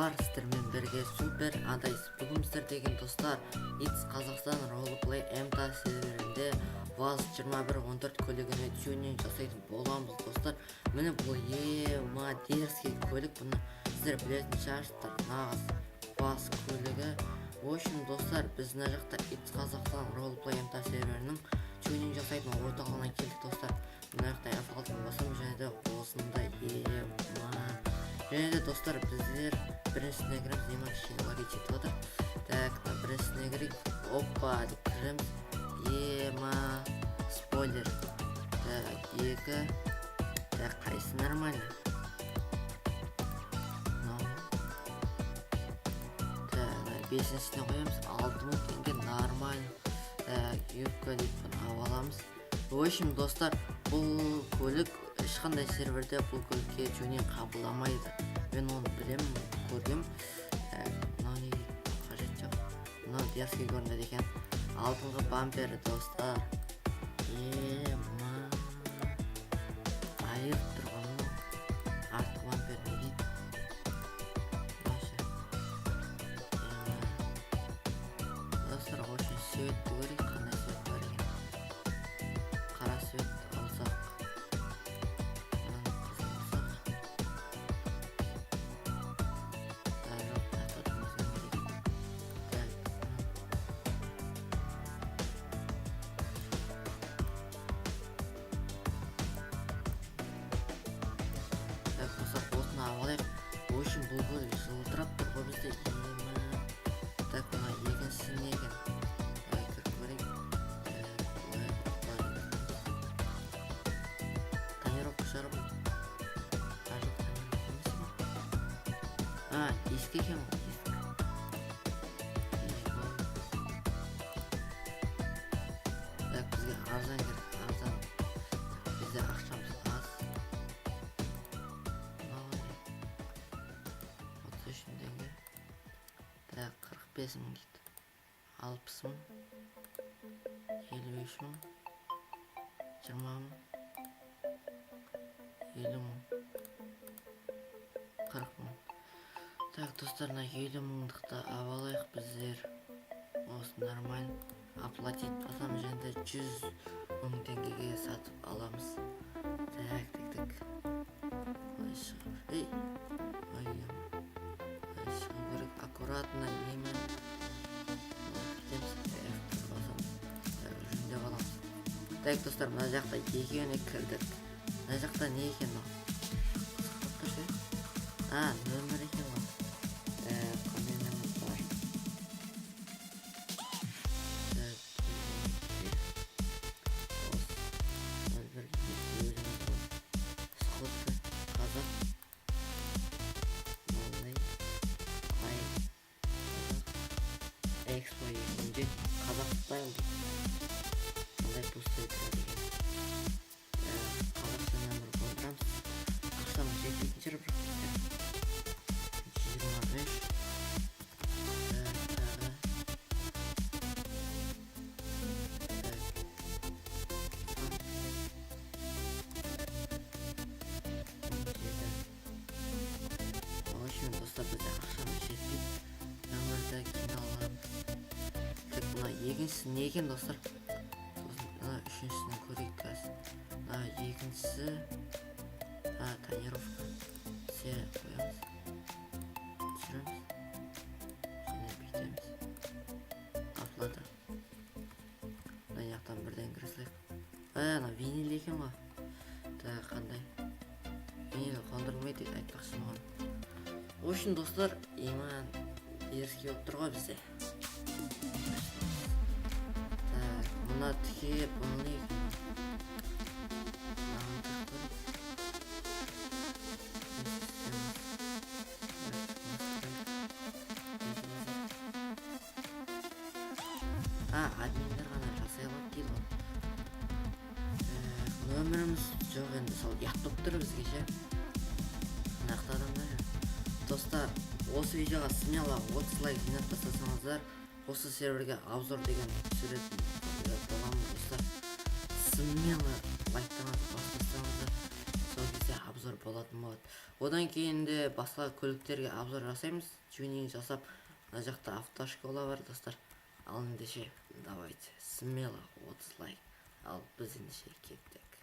Достар, сіздермен бірге Супер Адайс. Бүгін біздер деген, достар, It's Қазақстан Roleplay MTA серверінде ВАЗ 2114 көлігіне тюнинг жасайтын боламыз, достар. Міне, бұл ема дерзкий көлік, бұны сіздер білетін шығарсыздар, нағыз ВАЗ көлігі. В общем, достар, біз мына жақта It's Қазақстан Roleplay MTA серверінің тюнинг жасайтын орталығына келдік, достар. Мына жақта F6 басамыз және де осындай ема. Және де, достар, біздер біріншісіне кіреміз. Ема, кішкене лаги жетіп жатыр. Так, мына біріншісіне кірейік. Опа деп кіреміз. Ема, спойлер. Так, екі. Так, қайсысы нормально? Мынау. Так, мына бесіншісіне қоямыз. 6000 теңге, нормально. Так, юбка деп бұны алып аламыз. В общем, достар, бұл көлік ешқандай серверде бұл көлікке тюнинг қабылдамайды. Мен оны білемін, көргем. Так, мынау не дейді? Қажет жоқ. Мынау дерзкий көрінеді екен. Алдыңғы бампері, достар. Ема. Айырып тұр ғой мынау. Артқы бампер не дейді? Мынау ше? Ема. Достар, в общем, цветті көрейік, қандай цвет бар екен. Қара цвет алсақ. Мынаны қызыл алсақ. Так, жоқ, мына жақта дым өзгермейді екен. Так, Так, достар, осыны алып алайық. В общем, бұл көлік жылтырап тұр ғой бізде. Ема. Так, мына екіншісі не екен? Давай кіріп көрейік. Так, былай, былай. Тонировка шығар бұл. А, жоқ, тонировка емес екен. А, диск екен ғой, диск. Ема. Так, бізге арзан керек, арзан. Так, бізде ақшамыз аз. Мынау не? 33 мың теңге. Так, 45 мың дейді. 60 мың. 53 мың. 20 мың. 50 мың. 40 мың. Так, достар, мына 50 мыңдықты алып алайық біздер. Осы нормально. Оплатить басамыз және де 100 мың теңгеге сатып аламыз. Так, так, так. Былай шығып. Ей! Ой, былай шығу керек. Аккуратно, еме. Былай кетеміз. F1 басамыз. Так, жөндеп аламыз. Так, достар, мына жақта екеуіне кірдік. Мына жақта не екен мынау? Қызық болып тұр ше. А, нөмір екен ғой. Так, қандай нөмір бар? Так, осы 01 2 өзіміз ғой. Сходка қазақ. Мынандай. Ай, қазақ. Экспо 2017 қазақ стайл дейді. Мындай пустой тұрады екен. Так, қазақша нөмір қондырамыз. Ақшамыз жетпейтін шығар бірақ. 23. Так, тағы. Так. 17. В общем, достар, бізде ақшамыз жетпейді. Нөмірді кейін аламыз. Так, мына екіншісі не екен, достар? Сосын мына үшіншісін көрейік қазір. Мына екіншісі, а, тонировка. Серый қоямыз. Түсіреміз. Және бүйтеміз. Оплата. Мына жақтан бірден кіре салайық. Ә, ана винил екен ғой. Так, қандай? Винил қондырылмайды дейді айтпақшы маған. В общем, достар, иман дерзкий болып тұр ғой бізде. Так, мына тіке, бұл не екен? Мынаны тігіп көрейік. Система. Так, настройка. Өзімізде. А, админдер ғана жасай алады дейді ғой. Так, нөміріміз жоқ енді, сол ұят болып тұр бізге ше. Мына жақта адамдар жүр. Достар, осы видеоға смело 30 лайк жинап тастасаңыздар, осы серверге обзор деген түсіретін боламын, достар. Смело лайктарыңызды басып тастаңыздар, сол кезде обзор болады. болатын болады. Одан кейін де басқа көліктерге обзор жасаймыз, тюнинг жасап. Мына жақта автошкола бар, достар. Ал ендеше, давайте, смело 30 лайк. Ал біз ендеше кеттік.